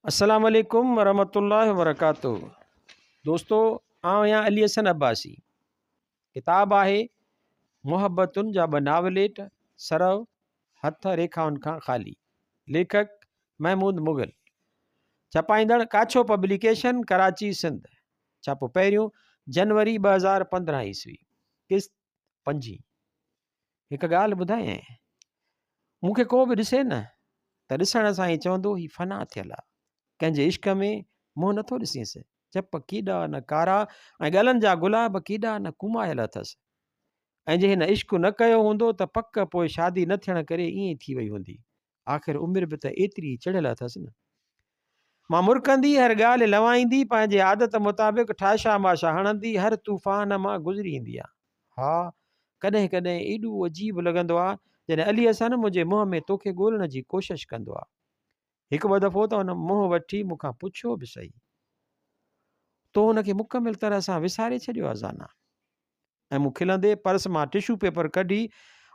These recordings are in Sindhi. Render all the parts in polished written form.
السلام عليڪم ورحمة الله وبرڪاته دوستو آئون آهيان علي حسن عباسي ڪتاب آهي محبتن جا ٻه ناوليٽ سرو هٿ ريکائن کان خالي ليکڪ محمود مغل ڇپائيندڙ ڪاڇو پبليڪيشن ڪراچي سنڌ ڇاپو پهريون جنوري 2015 عيسوي قسط پنجين هڪ ڳالهه ٻڌايانء، مون کي ڪو به ڏسي نه ته ڏسڻ سان ئي چوندو هي فنا ٿيل آ، ڪنهن جي عشق ۾ منهن نٿو ڏسينس، چپ ڪيڏا نه ڪارا ۽ ڳلن جا گلاب ڪيڏا نه ڪومايل اٿس. ۽ جي هن عشق نه ڪيو هوندو ته پڪ پوء شادي نه ٿيڻ ڪري ائين ٿي وئي هوندي. آخر عمر به ته ايتري ئي چڙهيل اٿس نه. مان مرڪندي، هر ڳالهه لوائيندي، پنهنجي عادت مطابق ٺاشا ماشا هڻندي، هر طوفان مان گذري ايندي آهيان. ها، ڪڏهن ڪڏهن ايڏو عجيب لڳندو آ، جڏهن علي حسن منهنجي منهن ۾ توکي ڳولڻ جي ڪوشش ڪندو آ. هڪ ٻه دفعو ته هن منهن وٺي مون کان پڇيو به سهي. تو هن کي مڪمل طرح سان وساري ڇڏيو آ زانا؟ ۽ مون کلندي پرس مان ٽشو پيپر ڪڍي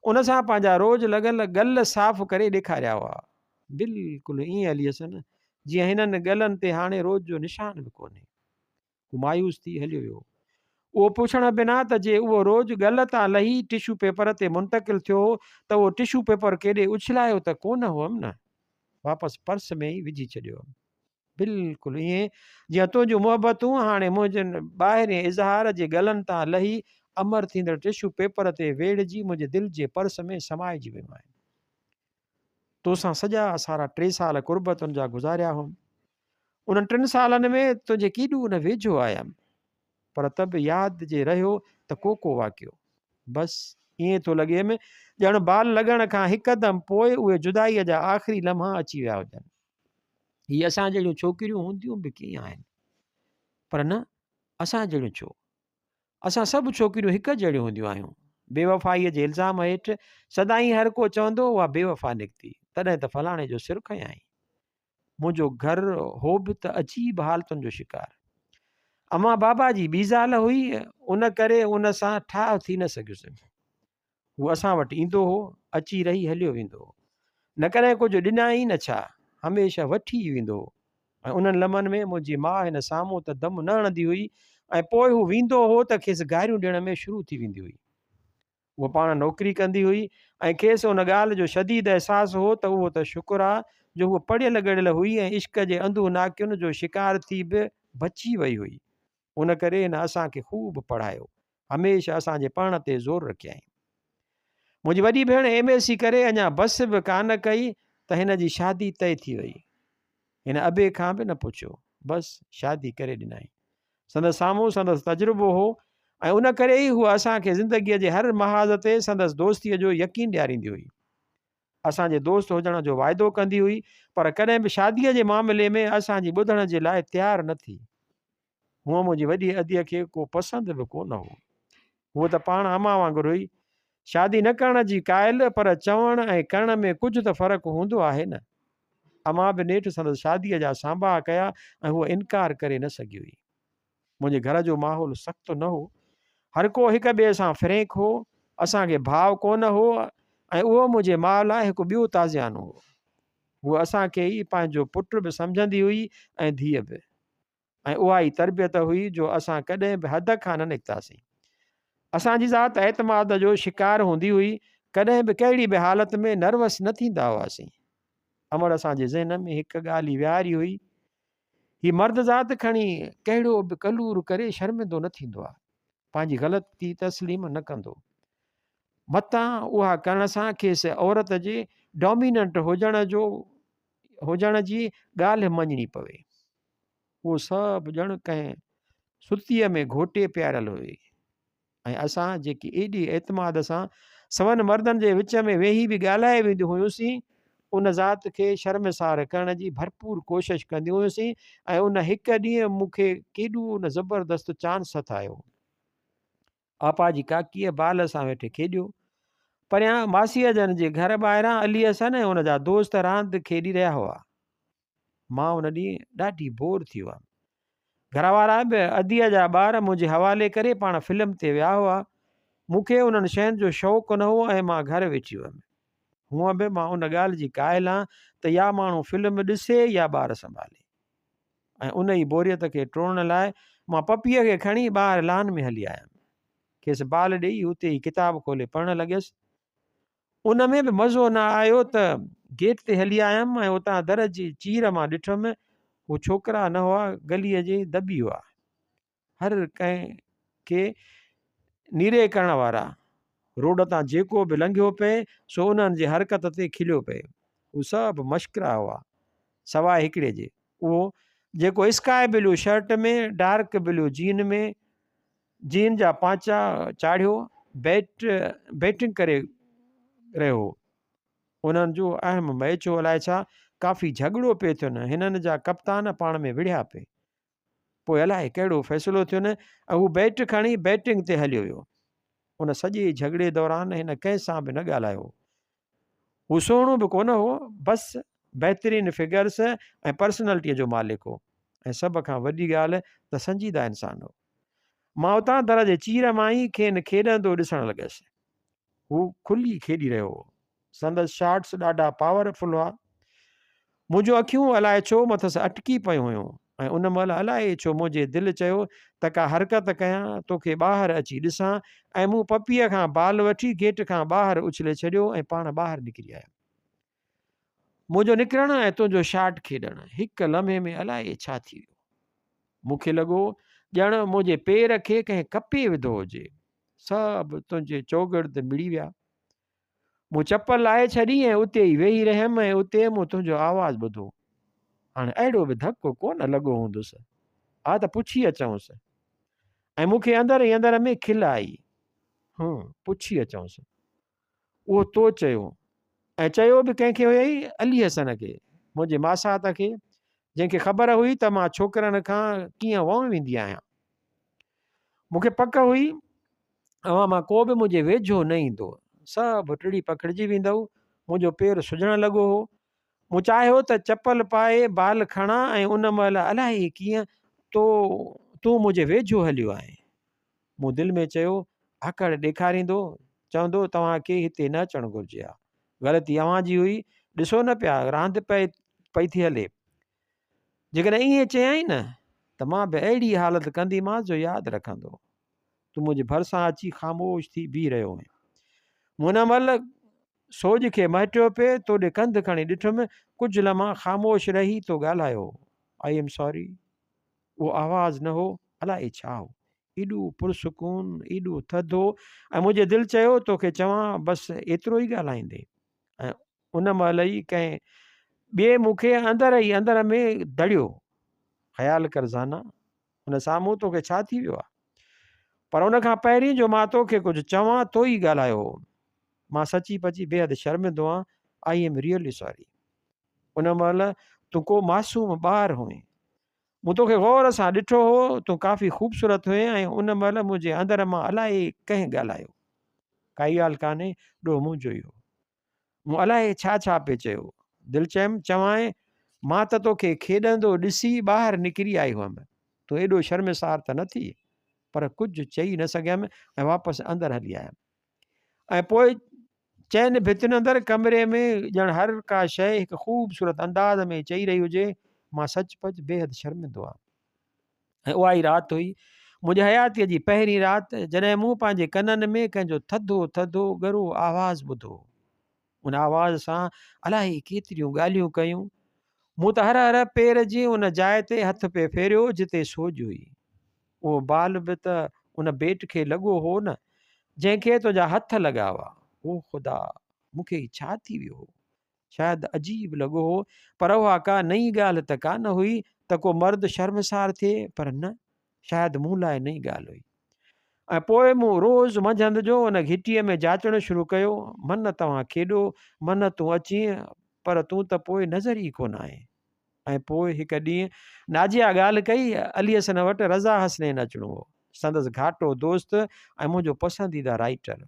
ان سان پنهنجا روز لڳل ڳل صاف ڪري ڏيکاريا هئا. بلڪل ائين علي حسن جيئن هنن ڳلن تي هاڻي روز جو نشان به ڪونهي. هو مايوس ٿي هليو ويو. اهو پڇڻ بنا ته جي اهو روز ڳل تان لهي ٽشو پيپر تي منتقل ٿيو هو ته اهو ٽشو پيپر ڪيڏي اڇلايو ته ڪونه هئم نه. واپس پرس ۾ ئي وجهي ڇڏيو هئم. بلڪل ائين جيئن تنهنجون محبتون هاڻي منهنجن ٻاهرين اظهار جي ڳلن تان لهي امر ٿيندڙ ٽشو پيپر تي ويڙهجي منهنجي دل جي پرس ۾ سمائجي ويون آهن. توسان سڄا سارا ٽي سال قربتن جا گذاريا هئم. انهن ٽن سالن ۾ تنهنجي ڪيڏو نه ويجهو آيم. پر ته به ياد جي رهيو ته ڪو ڪو واقعو. بس ائين ٿو لڳيم ڄڻ بال لڳڻ کان هڪدم پوء اهي جدائيء جا آخري لمحا اچي ويا هجن. هي اسان جهڙيون ڇوڪريون هونديون به ڪيئن آهن؟ پر نه اسان جهڙيون ڇو؟ اسان سڀ ڇوڪريون هڪ جهڙيون هونديون آهيون. بيوفائيء جي الزام هيٺ سدائين هر ڪو چوندو اها بيوفا نڪتي، تڏهن ته فلاڻي جو سر کنيائين. منهنجو گهر هو به ته عجيب حالتن جو شڪار. امان بابا جي ٻي زال هئي، ان ڪري ان سان ٺاهه ٿي نه سگهيس. هو اسان وٽ ايندو هو، اچي رهي هليو ويندو هو. نه ڪڏهن ڪجهه ڏنائين نه ڇا، هميشه وٺي ئي ويندو هو ۽ انهن لمحن ۾ منهنجي ماء هن سامهون ته دم نه هڻندي هئي ۽ پوء هو ويندو هو ته کيس گاريون ڏيڻ ۾ شروع ٿي ويندي هئي. هوء پاڻ نوڪري ڪندي هئي ۽ کيس ان ڳالهه جو شديد احساس هو ته اهو ته شڪر آ جو هوء پڙهيل ڳڙهيل هئي ۽ عشق جي اندوهناڪين جو شڪار ٿي به بچي وئي هئي. ان ڪري هن اسان کي خوب پڙهايو. هميشه اسان جي پڙهڻ تي زور رکيائين. منهنجي وڏي ڀيڻ ايم ايس سي ڪري اڃا بس به ڪانه ڪئي ته هن جي شادي طئي ٿي وئي. هن ابي کان به نه پڇيو، بس شادي ڪري ڏنائين. سندس سامهون سندس تجربو هو ۽ ان ڪري ئي هوء اسان کي زندگيء جي هر محاذ تي سندس دوستيء جو يقين ڏياريندي هئي. اسان جي دوست هجڻ جو واعدو ڪندي هئي، پر ڪڏهن به شاديء جي معاملي ۾ اسان جي ٻڌڻ جي لاء تيار نه ٿي. هونء منهنجي وڏي اديء کي ڪو پسند به ڪونه هو. هوء ته پاڻ امان وانگر هئي. شادي نه ڪرڻ جي قائل، پر چوڻ ۽ ڪرڻ ۾ ڪجهه ته فرق هوندو آهي نه. امان به نيٺ سندس شاديء جا سانباها ڪيا ۽ هوء انڪار ڪري نه سگهي هئي. منهنجي گهر جو ماحول سخت نه هو. هر ڪو هڪ ٻئي سان فرينڪ هو. اسان کي ڀاء ڪونه هو ۽ اهو منهنجي ماء لاء هڪ ٻيو تازيانو هو. هوء اسان کي ئي پنهنجو پٽ به سمجهندي هئي ۽ ڌيء به. ۽ اها ئي تربيت هئي جو اسان ڪڏهن به حد کان نه نڪتاسين. اسان جي ذات اعتماد جو شڪار هوندي هئي، ڪڏهن به ڪهڙي به حالت ۾ نروس نه ٿيندا هئاسين. امڙ اسان جي ذهن ۾ هڪ ڳالهه ئي ويهاري هئي، هي مرد ذات کڻي ڪهڙو به ڪلور ڪري شرمندو نه ٿيندو آهي، پنهنجي غلطي تسليم نه ڪندو. متان اها ڪرڻ سان کيس عورت جي ڊاميننٽ هجڻ جو هجڻ جي ڳالهه مڃڻي پوي. اهو سڀ ڄڻ ڪنهن ستيء ۾ گهوٽي پياريل هئي ۽ اسان جيڪي ايڏي اعتماد سان سون مردن جي وچ ۾ ويهي به ڳالهائي وينديون هيونسين، ان ذات کي شرمسار ڪرڻ جي ڀرپور ڪوشش ڪنديون هيونسين ۽ ان هڪ ڏينهن مون کي ڪيڏو نه زبردست چانس هٿ آيو. آپا جي ڪاڪيء بال سان ويٺي کيڏيو. پريان ماسيء جن جي گهر ٻاهران علي حسن ۽ ان جا دوست راند کيڏي رهيا هئا. مان ان ڏينهن ڏاڍي بور ٿي هئم. گهر وارا به اديء جا ٻار منهنجي حوالي ڪري پاڻ فلم تي ويا هئا. مون کي انهن شين جو شوق نه هو ۽ مان گهر ويٺي هئم. هونء به مان ان ڳالهه جي قائل آن ته يا ماڻهو فلم ڏسي يا ٻار سنڀالي. ۽ ان ئي بوريت کي ٽوڙڻ لاء مان پپيء کي کڻي ٻاهر لان ۾ هلي آيم. کيس بال ڏيئي اتي ئي ڪتاب کولي پڙهڻ لڳيس. ان ۾ به مزو نه آيو ته گيٽ تي هلي آيم ۽ اتان در جي چير مان ڏٺم، هو ڇوڪرا نه هئا، گليء جي دٻي هئا. هر ڪنهن کي نيري ڪرڻ وارا. روڊ تان جيڪو به لنگهيو پئي سو انهن جي حرڪت تي کليو پئي. هو سڀ مشڪرا هئا، سواء هڪڙي جي. اهو جيڪو sky blue shirt ۾، dark blue jean ۾، jean جا پانچا چاڙهيو بيٽ بيٽنگ ڪري رهيو هو. انهن جو اهم ميچ هو الائي ڇا، ڪافي جهڳڙو پئي ٿين. هنن جا ڪپتان پاڻ ۾ وڙهيا پئي. پوء الائي ڪهڙو فيصلو ٿيو نه ۽ هو بيٽ کڻي بيٽنگ تي هليو ويو. ان سڄي جهڳڙي دوران هن ڪنهن سان به نه ڳالهايو. هو سهڻو به ڪونه هو، بس بهترين فگرس ۽ پرسنلٽيء جو مالڪ هو ۽ سڀ کان وڏي ڳالهه ته سنجيده انسان هو. مان اتان در جي چير مان ئي کين کيڏندو ڏسڻ لڳس. هو کلي کيڏي رهيو هو. سندس شاٽس ڏاڍا پاور فل هئا. منهنجون اکيون الائي ڇو مٿس اٽڪي پيون هيون ۽ ان مهل الائي ڇو منهنجي دل چيو ته ڪا حرڪت ڪيان، توکي ٻاهر اچي ڏسان ۽ مون پپيء کان بال وٺي گيٽ کان ٻاهر اڇلي ڇڏيو ۽ پاڻ ٻاهر نڪري آيم. منهنجو نڪرڻ ۽ تنهنجو شاٽ کيڏڻ هڪ لمحي ۾ الائي ڇا ٿي ويو. مون کي لڳو ڄڻ منهنجي پير کي ڪنهن ڪپي وڌو هجي. سڀ تنهنجي چوگرد مڙي ويا. مون چپل لاهي ڇڏي ۽ اتي ئي ويهي رهيم ۽ اتي مون تنهنجو آواز ٻڌو. هاڻي اهڙو به ڌڪ ڪونه لڳو هوندس. آ ته پڇي اچونس. ۽ مون کي اندر ئي اندر ۾ کل آئي. هون، پڇي اچونس. اهو تو چيو. ۽ چيو به ڪنهن کي هيئي؟ علي حسن کي، منهنجي ماسات کي، جنهن کي خبر هئي ته مان ڇوڪرن کان ڪيئن وئون ويندي آهيان. مون کي پڪ هئي اوهان مان ڪو به منهنجي ويجهو نه ايندو. سڀ ٽڙي پکڙجي ويندؤ. منهنجو پير سجڻ لڳو هو. مون چاهيو ته چپل پائي بال کڻان ۽ ان مهل الائي ڪيئن تو تون منهنجي ويجهو هليو آئين. مون دل ۾ چيو، آڪڙ ڏيکاريندو، چوندو توهان کي هتي نه اچڻ گهرجي ها. غلطي اوهان جي هئي. ڏسو نه پيا راند پئي پئي ٿي هلي. جيڪڏهن ائين چيائين نه ته مان به اهڙي حالت ڪنديمانس جو ياد رکندو. تون منهنجي ڀرسان اچي خاموش ٿي بيهي رهيو هئين. مون ان مهل سوڄ کي مهٽيو پئي، تو ڏي ڪنڌ کڻي ڏٺم، ڪجهه لمحا خاموش رهي تو ڳالهايو، I am sorry. اهو آواز نه هو، الائي ڇا هو. ايڏو پرسڪون، ايڏو ٿڌو ۽ منهنجي دل چيو توکي چوان بس ايترو ئي ڳالهائيندين ۽ ان مهل ئي ڪنهن ٻئي مون کي اندر ئي اندر ۾ دڙيو. خيال ڪر زانا، ان سامهون توکي ڇا ٿي ويو آهي؟ پر ان کان پهرين جو مان توکي ڪجهه چوان تو ئي ڳالهايو هو. مان سچي پچي بيحد شرمندو آهيان، I am really sorry. ان مهل تون ڪو معصوم ٻار هئين. مون توکي غور سان ڏٺو هو، تون ڪافي خوبصورت هئين ۽ ان مهل منهنجي اندر مان الائي ڪنهن ڳالهايو. ڪائي ڳالهه ڪانهي، ڏوهه منهنجو ئي هو. مون الائي ڇا ڇا پئي چيو. دل چيم، چوانء، مان ته توکي کيڏندو ڏسي ٻاهر نڪري آئي هئم. تون ايڏو شرمسار ته نه ٿي. پر ڪجهه چئي نه سگهيم ۽ واپس اندر هلي آيم. ۽ پوء چئن ڀتين اندر ڪمري ۾ ڄڻ هر ڪا شيء هڪ خوبصورت انداز ۾ چئي رهي هجي، مان سچ پچ بيحد شرمندو آهيان. ۽ اها ئي رات هئي، منهنجي حياتيء جي پهرين رات، جڏهن مون پنهنجي ڪنن ۾ ڪنهن جو ٿڌو ٿڌو ڳرو آواز ٻڌو. ان آواز سان الائي ڪيتريون ڳالهيون ڪيون. مون ته هر هر پير جي ان جاء تي هٿ پئي ڦيريو جتي سوڄ هئي. اهو بال به ته ان بيٽ کي لڳو هو نه، جنهن کي تنهنجا هٿ لڳا هئا. او خدا! مون کي هي ڇا ٿي ويو هو؟ شايد عجيب لڳو هو، پر اها ڪا نئين ڳالهه ته ڪانه هئي ته ڪو مرد شرمسار ٿئي، پر نه، شايد مون لاء نئين ڳالهه هئي. ۽ پوء مون روز منجهند جو ان گهٽيء ۾ جاچڻ شروع ڪيو، من توهان کيڏو، من تون اچين، پر تون ته پوء نظر ئي ڪونه آئين. ۽ پوء هڪ ڏينهن ناجيه ڳالهه ڪئي، علي حسن وٽ رضا حسنين اچڻو هو، سندس گهاٽو دوست ۽ منهنجو پسنديده رائيٽر.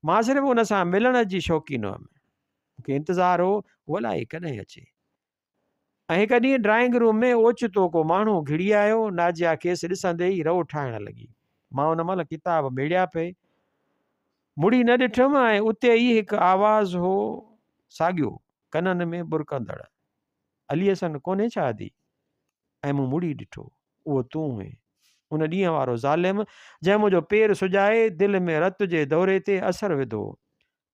مان صرف ان سان ملڻ جي شوقين هئم. مون کي انتظار هو، هو الائي ڪڏهن اچي. ۽ هڪ ڏينهن ڊرائنگ روم ۾ اوچتو ڪو ماڻهو گهڙي آيو. ناجيه کيس ڏسندي ئي رئو ٺاهڻ لڳي. مان ان مهل ڪتاب ميڙيا پئي. مڙي نه ڏٺم ۽ اتي ئي هڪ آواز هو ساڳيو، ڪنن ۾ ٻرڪندڙ. علي حسن ڪونهي ڇا ادي؟ ۽ مون مڙي ڏٺو. اهو تون هئين. ان ڏينهن وارو ظالم، جنهن منهنجو پير سجائي دل ۾ رت جي دوري تي اثر وڌو هو.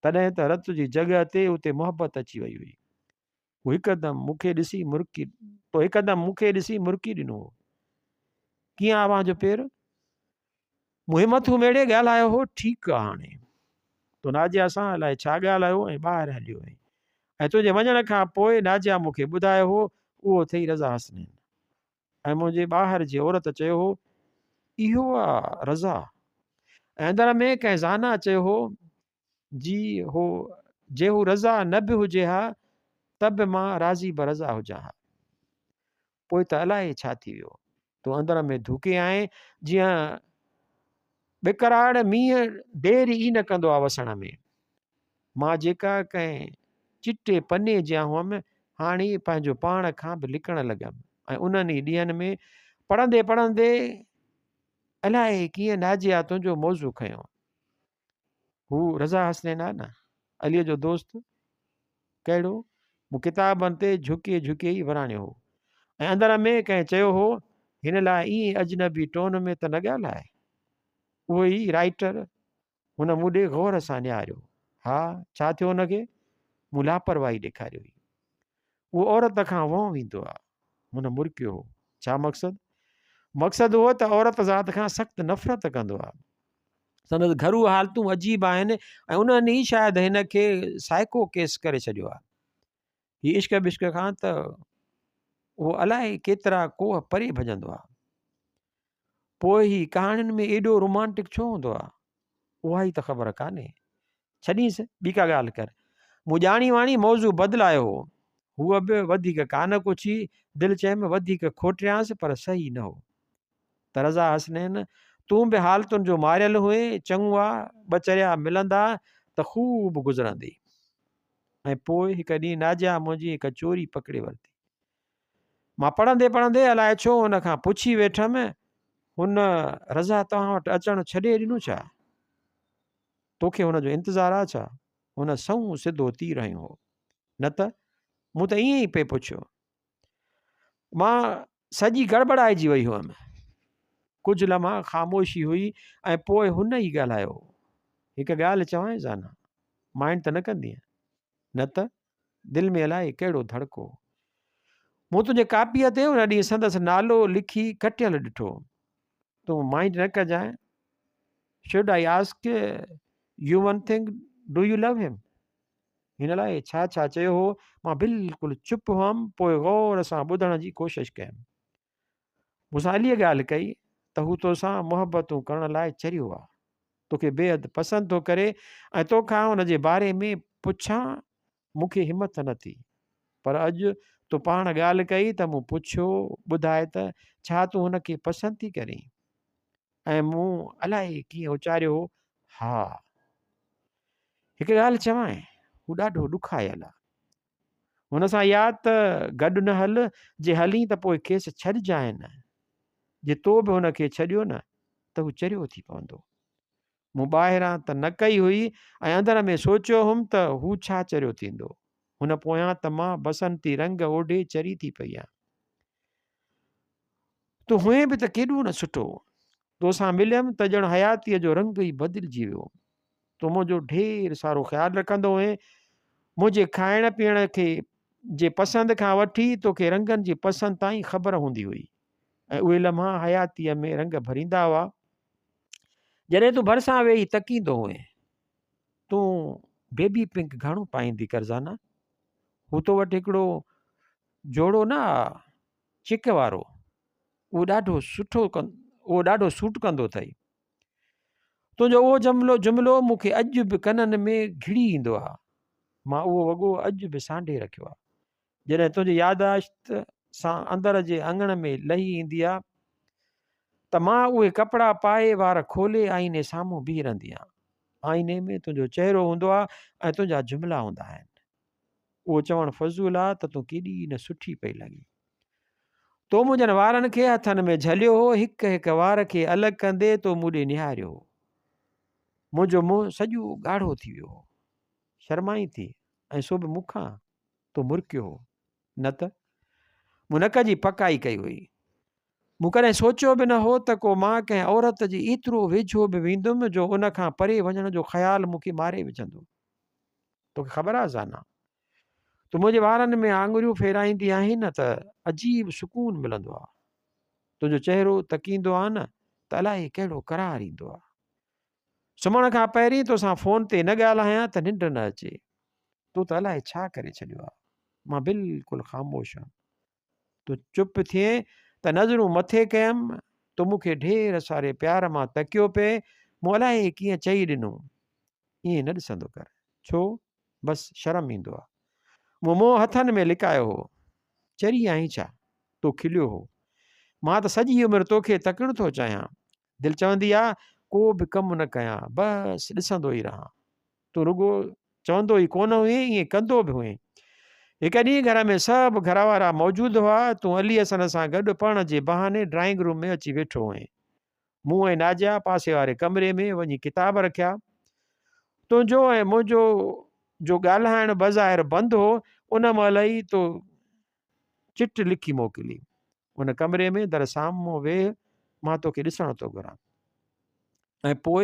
تڏهن ته رت جي جڳهه تي اتي محبت اچي وئي هئي. هو هڪدم مون کي ڏسي مرڪي تو هڪدم مون کي ڏسي مرڪي ڏنو هو. ڪيئن آ اوهان جو پير؟ مون همٿون ميڙي ڳالهايو هو، ٺيڪ آ هاڻي. تو ناجيا سان الائي ڇا ڳالهايو ۽ ٻاهر هليو وئين. ۽ تنهنجي وڃڻ کان پوء ناجيا مون کي ٻڌايو هو، اهو اٿئي رضا حسنين. ۽ منهنجي ٻاهر جي عورت چيو هو، اهو آ رضا. ۽ اندر ۾ ڪنهن زانا چيو هو، جي هو جي هو رضا نه به هجي ها ته به مان راضي برضا هجان ها. پوء ته الائي ڇا ٿي ويو. تون اندر ۾ ڌوڪي آئين جيئن ٻڪراڙ مينهن دير ئي نه ڪندو آ وسڻ ۾. مان جيڪا ڪنهن چٽي پني جيان هئم، هاڻي پنهنجو پاڻ کان به لڪڻ لڳم ۽ انهن ئي ڏينهن ۾ پڙهندي پڙهندي الائي ڪيئن ناجيا تنهنجو موضوع کنيو. هو رضا حسنين آ نه، عليء جو دوست. ڪهڙو؟ مون ڪتابن تي جهڪي جهڪي ئي وراڻيو هو ۽ اندر ۾ ڪنهن چيو هو، هن لاء ائين اجنبي ٽون ۾ ته نه ڳالهاء. اهو ئي رائيٽر هن مون ڏي غور سان نهاريو. ها، ڇا ٿيو هن کي؟ مون لاپرواهي ڏيکاري هئي. اهو عورت کان وهون ويندو آ. هن مرڪيو هو. ڇا مقصد؟ مقصد اهو ته عورت ذات کان سخت نفرت ڪندو آ. سندس گهرو حالتون عجيب آهن ۽ انهن ئي شايد هن کي سائيڪو ڪيس ڪري ڇڏيو آ. هي عشق بشق کان ته اهو الائي ڪيترا ڪوهه پري ڀڄندو آ. پوء هي ڪهاڻين ۾ ايڏو رومانٽڪ ڇو هوندو آ؟ اها ئي ته خبر ڪانهي. ڇڏينس، ٻي ڪا ڳالهه ڪر. مون ڄاڻي واڻي موضوع بدلايو هو. هوء به وڌيڪ ڪانه ڪڇي. دل چيم وڌيڪ کوٽيانس پر صحيح نه هو. ته رضا حسنين، تون به حالتن جو ماريل هئين، چڱو آ، ٻه چريا ملندا ته خوب گذرندي. ۽ پوء هڪ ڏينهن ناجيا منهنجي هڪ چوري پڪڙي ورتي. مان پڙهندي پڙهندي الائي ڇو هن کان پڇي ويٺم، هن رضا توهان وٽ اچڻ ڇڏي ڏنو ڇا؟ توکي هن جو انتظار آ ڇا؟ هن سنئون سڌو تير هنيو هو. نه ته، مون ته ائين ئي پئي پڇيو. مان سڄي گڙٻڙائجي وئي هئم. ڪجهه لمحا خاموشي هئي ۽ پوء هن ئي ڳالهايو. هڪ ڳالهه چوانء زانا، مائنڊ ته نه ڪندينء؟ نه ته؟ دل ۾ الائي ڪهڙو ڌڙڪو. مون تنهنجي ڪاپيء تي ان ڏينهن سندس نالو لکي ڪٽيل ڏٺو. تون مائنڊ نه ڪجانء. Should I ask you one thing, do you love him? هن الائي ڇا ڇا چيو هو، مان بلڪل چپ هئم، پوء غور سان ٻڌڻ جي ڪوشش ڪيم. مون سان عليء ڳالهه ڪئي ته هو توسان محبتون ڪرڻ لاء چريو آ. توکي بيحد پسند ٿو ڪري ۽ توکان ان جي باري ۾ پڇان مون کي همٿ نه ٿي. پر اڄ تو پاڻ ڳالهه ڪئي ته مون پڇيو، ٻڌاء ته ڇا تون هن کي پسند ٿي ڪرين؟ ۽ مون الائي ڪيئن اچاريو هو، ها. هڪ ڳالهه چوانء، هو ڏاڍو ڏکايل آ. هن سان يا ته گڏ نه هل، جي هلين ته پوء کيس ڇڏجانء نه. جي تو به هن کي ڇڏيو نه ته هو چريو ٿي پوندو. مون ٻاهران ته نه ڪئي هئي ۽ اندر ۾ سوچيو هئم ته هو ڇا چريو ٿيندو. هن پويان ته مان بسنتي رنگ اوڍي چري ٿي پئي آهيان. تون هئين به ته ڪيڏو نه سٺو. توسان مليم ته ڄڻ حياتيء جو رنگ ئي بدلجي ويو. تون منهنجو ڍير سارو خيال رکندو هئين. منهنجي کائڻ پيئڻ کي جي پسند کان وٺي توکي رنگن جي پسند تائين خبر هوندي هئي ۽ اهي لمحا حياتيء ۾ رنگ ڀريندا هئا. جڏهن تون ڀرسان ويهي تڪيندو هئين. تون بيبي پنڪ گهڻو پائيندي ڪرزانا. هو تو وٽ هڪڙو جوڙو نه آ چڪ وارو. اهو ڏاڍو سٺو اهو ڏاڍو سوٽ ڪندو اٿئي. تنهنجو اهو جملو جملو مون کي اڄ به ڪنن ۾ گهڙي ايندو آ. مان اهو وڳو اڄ به سانڍي رکيو آ. جڏهن تنهنجي ياداشت سان اندر جي اڱڻ ۾ لهي ايندي آ ته مان اهي ڪپڙا پائي وار کولي آئيني سامهون بيهي رهندي آن. آئيني ۾ تنهنجو چهرو هوندو آ ۽ تنهنجا جملا هوندا آهن. اهو چوڻ فضول آ ته تون ڪيڏي نه سٺي پئي لڳين. تو منهنجن وارن کي هٿن ۾ جهليو هو، هڪ هڪ وار کي الڳ ڪندي تو مون ڏي نهاريو هو. منهنجو منهن سڄو ڳاڙهو ٿي ويو هو. شرمائين ٿي ۽ سو به مون کان؟ تو مرڪيو هو. نه ته؟ مون نڪ جي پڪائي ڪئي هئي. مون ڪڏهن سوچيو به نه هو ته ڪو مان ڪنهن عورت جي ايترو ويجهو به ويندم جو ان کان پري وڃڻ جو خيال مون کي ماري وجهندو. توکي خبر آهي زانا! تون منهنجي وارن ۾ آڱريون ڦيرائيندي آهين نه ته عجيب سڪون ملندو آهي. تنهنجو چهرو تڪيندو آهي نه ته الائي ڪهڙو قرار ايندو آهي. سمهڻ کان پهرين توسان فون تي نه ڳالهايان ته ننڊ نه اچي. تو ته الائي ڇا ڪري ڇڏيو آهي. مان بلڪل خاموش هئم. تون چپ ٿئين ته نظرون مٿي ڪيم، تو مون کي ڍير ساري پيار مان تڪيو پئي، مون الائي ڪيئن چئي ڏنو، ائين نه ڏسندو ڪر. ڇو؟ بس شرم ايندو آ. مون منهن هٿن ۾ لڪايو هو. چري آهين ڇا؟ تو کليو هو. مان ته سڄي عمر توکي تڪڻ ٿو چاهيان. دل چوندي آ ڪو به ڪم نه ڪيان، بس ڏسندو ئي رهان. تون رڳو چوندو ئي ڪونه هئين، ائين ڪندو به هئين. هڪ ڏينهن گهر ۾ سڀ گهر وارا موجود هئا، تون علي حسن سان گڏ پڙهڻ جي بهاني ڊرائنگ روم ۾ اچي ويٺو هئين. مون ۽ ناجيا پاسي واري ڪمري ۾ وڃي ڪتاب رکيا. تنهنجو ۽ منهنجو جو ڳالهائڻ بظاهر بند هو، ان مهل ئي تو چٽ لکي موڪلي. ان ڪمري ۾ در سامهون ويهه، مان توکي ڏسڻ ٿو گهران. ۽ پوء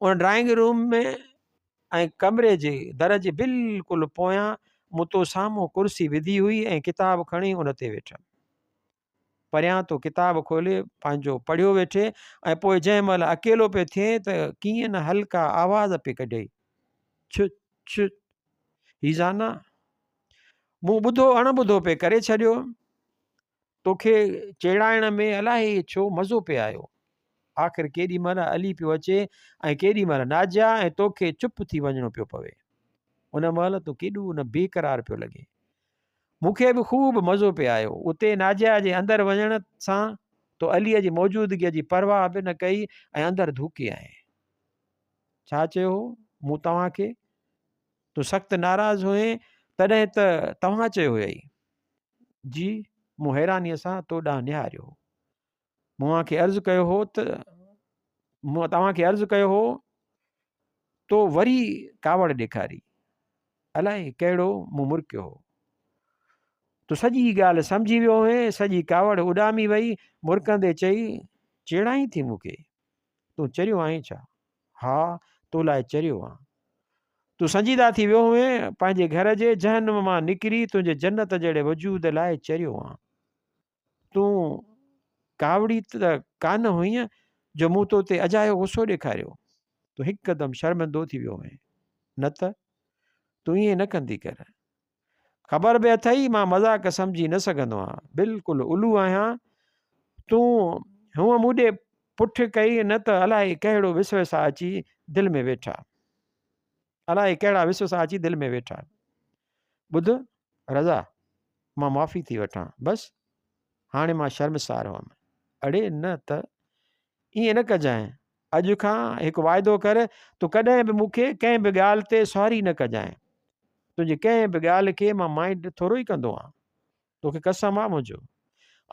ان ڊرائنگ روم ۾ ۽ ڪمري جي در جي بلڪل پويان مون تو سامهون ڪرسي وڌي هئي ۽ ڪتاب کڻي ان تي ويٺم. پريان تو ڪتاب کولي پنهنجو پڙهيو ويٺي ۽ پوء جنهن مهل اڪيلو پئي ٿئين ته ڪيئن نه هلڪا آواز پئي ڪڍيئي. ڇ ڇ هي زانا! مون ٻڌو اڻ ٻڌو پئي ڪري ڇڏيو. توکي چيڙائڻ ۾ الائي ڇو مزو پئي آيو. آخر ڪيڏي مهل علي پيو اچي ۽ ڪيڏي مهل ناجيا ۽ توکي چپ ٿي وڃڻو پيو پوي. ان مهل تون ڪيڏو نه بيقرار پيو لڳين. مون کي به خوب مزو پئي آيو. اتي ناجيا جي اندر وڃڻ سان تو عليء جي موجودگيء جي پرواهه به نه ڪئي ۽ اندر ڌوڪي آئين. ڇا چيو هو مون توهان کي؟ تون سخت ناراض هئين تڏهن ته توهان چيو هيئي. جي، مون حيرانيء سان تو ڏانهن نهاريو. مون اوهان کي عرض ڪيو هو ته مون توهان کي عرض ڪيو هو تو وري ڪاوڙ ڏيکاري. الائي ڪهڙو مون مرڪيو هو. تون سڄي ڳالهه سمجهي ويو هئين، سڄي ڪاوڙ اڏامي وئي، مرڪندي چئي، چيڙائين ٿي مون کي؟ تون چريو آهين ڇا؟ ها، تو لاء چريو آهيان. تون سنجيده ٿي ويو هئين، پنهنجي گهر جي جهنم مان نڪري تنهنجي جنت جهڙي وجود لاء چريو آهيان. تون ڪاوڙي ته ڪانه هئين جو مون تو تي اجايو غصو ڏيکاريو. تون هڪدم شرمندو ٿي ويو هئين. نه ته تون ائين نه ڪندي ڪر. خبر به اٿئي مان مذاق سمجهي نه سگهندو آهيان. بلڪل الو آهيان. تون هونء مون ڏي پٺ ڪئي نه ته الائي ڪهڙو وسوسا اچي دل ۾ ويٺا. الائي ڪهڙا وسوسا اچي دل ۾ ويٺا. ٻڌ رضا مان معافي ٿي وٺان. بس هاڻي مان شرمسار هئم. اڙي نه ته ائين نه ڪجانء. اڄ کان هڪ واعدو ڪر تون ڪڏهن به مون کي ڪنهن به ڳالهه تي ساري نه ڪجانء. تنهنجي ڪنهن به ڳالهه کي مان مائنڊ ٿورو ئي ڪندو آهيان. توکي قسم آ منهنجو.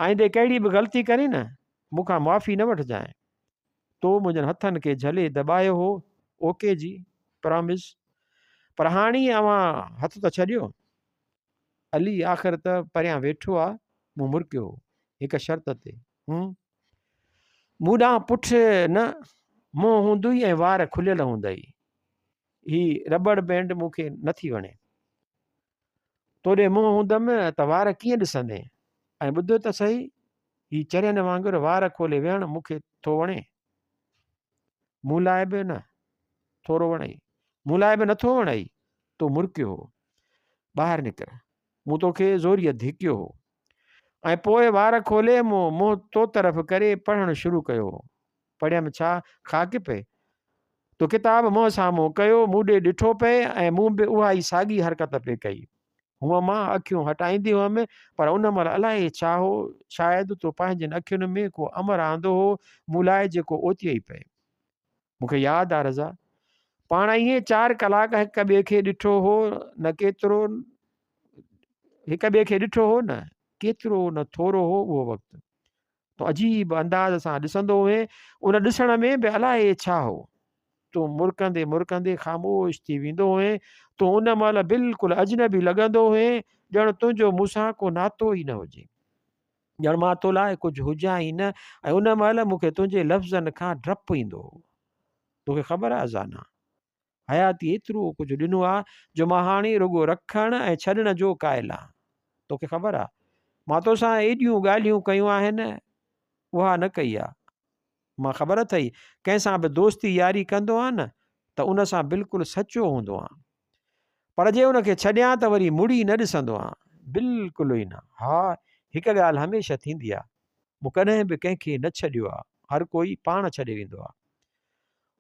آئيندي ڪهڙي به غلطي ڪرين نه مون کان معافي نه وٺجانء. تو منهنجن هٿن کي جهلي دٻايو هو، اوڪي جي، پرامز. پر هاڻي اوهان هٿ ته ڇڏيو. علي آخر ته پريان ويٺو آ، مون مرڪيو هو، هڪ شرط تي. هون. مون ڏانهن پٺ نه، منهن هوندوئي ۽ وار کليل هوندئي. هي رٻڙ بينڊ مون کي نٿي وڻي. توڏي منهن هوندم ته وار ڪيئن ڏسندين؟ ۽ ٻڌ ته سهي، هي چرين وانگر وار کولي ويهڻ مون کي ٿو وڻي؟ مون لاء به نه ٿورو وڻئي. مون لاء به نٿو وڻئي. تو مرڪيو هو. ٻاهر نڪر. مون توکي زوريء ڌڪيو هو. ۽ پوء وار کولي مون منهن تو طرف ڪري پڙهڻ شروع ڪيو هو. پڙهيم ڇا؟ خاڪ پئي. تو ڪتاب منهن سامهون ڪيو، مون ڏي ڏٺو پئي ۽ مون به اها ئي ساڳي حرڪت پئي ڪئي. هونء مان اکيون هٽائيندي هئم، پر ان مهل الائي ڇا هو، شايد تو پنهنجين اکين ۾ ڪو امر آندو هو مون لاء جيڪو اوتيئي پئي. مون کي ياد آ رضا! پاڻ ائين چار ڪلاڪ هڪ ٻئي کي ڏٺو هو نه ڪيترو هڪ ٻئي کي ڏٺو هو نه ڪيترو نه ٿورو هو اهو وقت. تون عجيب انداز سان ڏسندو هئين، ان ڏسڻ ۾ به الائي ڇا هو. تون مرڪندي مرڪندي خاموش ٿي ويندو هئين، تون ان مهل بلڪل اجنبي لڳندو هئين، ڄڻ تنهنجو مون سان ڪو ناتو ئي نه هجي. ڄڻ مان تو لاء ڪجهه هجان ئي نه ۽ ان مهل مون کي تنهنجي لفظن کان ڊپ ايندو هو. توکي خبر آ زانا! حياتي ايترو ڪجهه ڏنو آ جو مان هاڻي رڳو رکڻ ۽ ڇڏڻ جو قائل آهيان. توکي خبر آ، مان توسان ايڏيون ڳالهيون ڪيون آهن، اها نه ڪئي آ. مان خبر اٿئي، ڪنهن سان به دوستي ياري ڪندو آهيان نه ته ان سان بلڪل سچو هوندو آهيان. پر جي ان کي ڇڏيان ته وري مڙي نه ڏسندو آهيان. بلڪل ئي نه. ها، هڪ ڳالهه هميشه ٿيندي آ. مون ڪڏهن به ڪنهن کي نه ڇڏيو آ. هر ڪوئي پاڻ ڇڏي ويندو آ.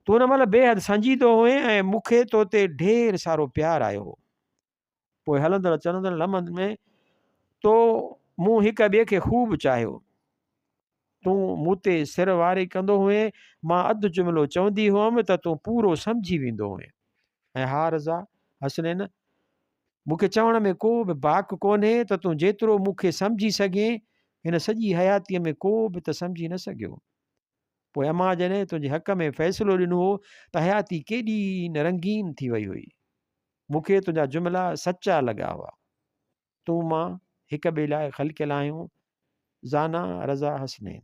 تون ان مهل بيحد سنجيدو هئين ۽ مون کي تو تي ڍير سارو پيار آيو هو. پوء هلندڙ چلندڙ لمحن ۾ تو مون هڪ ٻئي کي خوب چاهيو. تون مون تي سر واري ڪندو هئين، مان اڌ جملو چوندي هئم ته تون پورو سمجهي ويندو هئين. ۽ ها رضا حسنين، مون کي چوڻ ۾ ڪو به باڪ ڪونهي ته تون جيترو مون کي سمجهي سگهين، هن سڄي حياتيء ۾ ڪو به ته سمجهي نه سگهيو. پوء امان جڏهن تنهنجي حق ۾ فيصلو ڏنو هو ته حياتي ڪيڏي نه رنگين ٿي وئي هئي. مون کي تنهنجا جملا سچا لڳا هئا. تون مان هڪ ٻئي لاء خلقيل آهيون. زانا رضا حسنين.